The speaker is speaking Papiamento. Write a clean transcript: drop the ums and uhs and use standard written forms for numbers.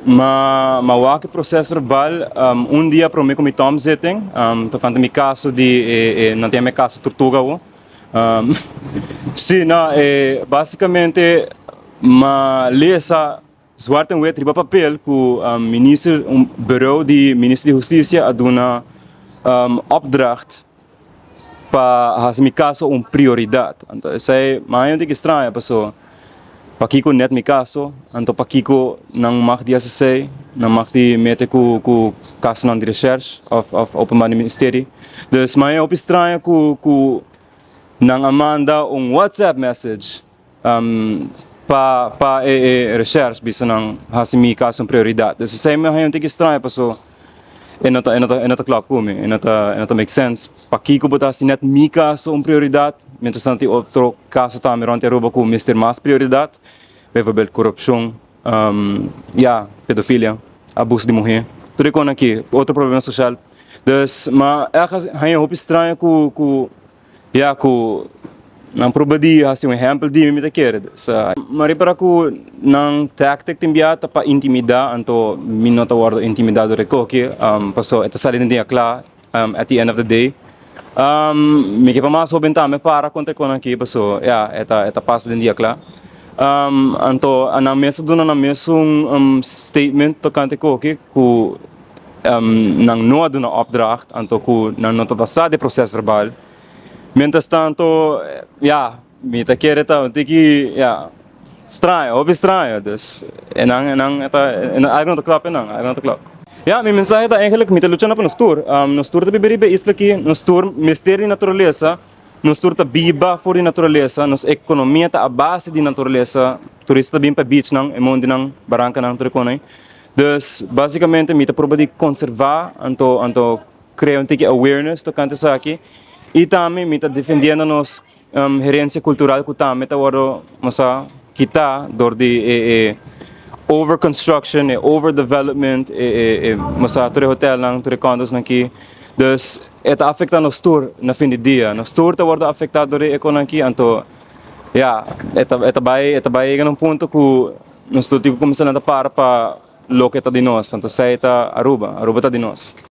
M'a wak e proces-verbaal un dia prome cu mi tomzitting, tocante mi caso di e nan ta yama e caso Tortuga awo. Si, no, e basicamente m'a lesa zwart en wit riba papel cu minister, un bureau di minister di husticia a duna opdracht pa hasi mi kaso un prioridat. Anto esei mi haña un tiki straño paso pakiko net mi kaso, anto pakiko nan mag di hasi esei, nan mag di mete ku ku kasonan di recherche òf òf openbaar ministerie. Dus mi haña hopi straño ku ku nan a manda un whatsapp message pa pa e e recherche bisa nan hasi mi kaso un prioridat. Dus esei mi haña un tiki straño paso e no ta e no ta e no ta klòp ku mi, e no ta e no ta make sense. Pakiko bo ta hasi nèt mi kaso un prioridat, mientras tanto tin otro kaso tambe rònt di Aruba ku mester mas prioridat, bijvoorbeeld korupshon, ya, pedofilia, abuso di muhé, tur e kos aki, otro problema sosial. Dus, ma ergens haña hopi straño ku ku Ya ku nan proba di hasi un ehèmpel di mi, mi ta kere. Dus, mi a ripará ku nan tactic tin bia ta pa intimidá, anto mi no ta wòrdu intimidá dor e koki, pasobra e ta sali den dia kla at the end of the day. Mi ke pa mas hóben tambe para kontra e konan aki, pasobra ya, e ta e ta pasa den dia kla. Anto nan mes a duna nan mesun statement tokante e koki ku nan no a duna opdracht, anto ku nan no ta sa di proces verbal. Mientras tanto, ya, mi ta kere ta un tiki, ya, straño, hopi straño. Dus, e nan, e nan ta, algo no ta klap e nan, algo no ta klap. Ya, mi mensahe ta eigenlijk, mi ta luchando pa nos tur. Nos tur ta biba riba e isla aki, nos tur mester di naturalesa. Nos tur ta biba for di naturalesa, nos ekonomia ta a base di naturalesa, turista ta bin pa beachnan, e mondinan, barankanan, tur e konan ei. Dus, basikamente mi ta proba di konservá anto anto krea un tiki awareness tokante esaki i tambe mi ta defendiendo nos herensia kultural ku tambe ta wòrdu masa kitá dor di e e over construction, e over development, e e e masa tur e hotelnan, tur e condosnan aki. Dus e ta afecta nos tur na fin di dia. Nos tur ta wordo afecta door e econan aki, anto ya, e ta e ta bay e ta bay yega na un punto cu nos tur tin cu cuminsa lanta para pa loke ta di nos, anto esey ta Aruba, Aruba ta di nos.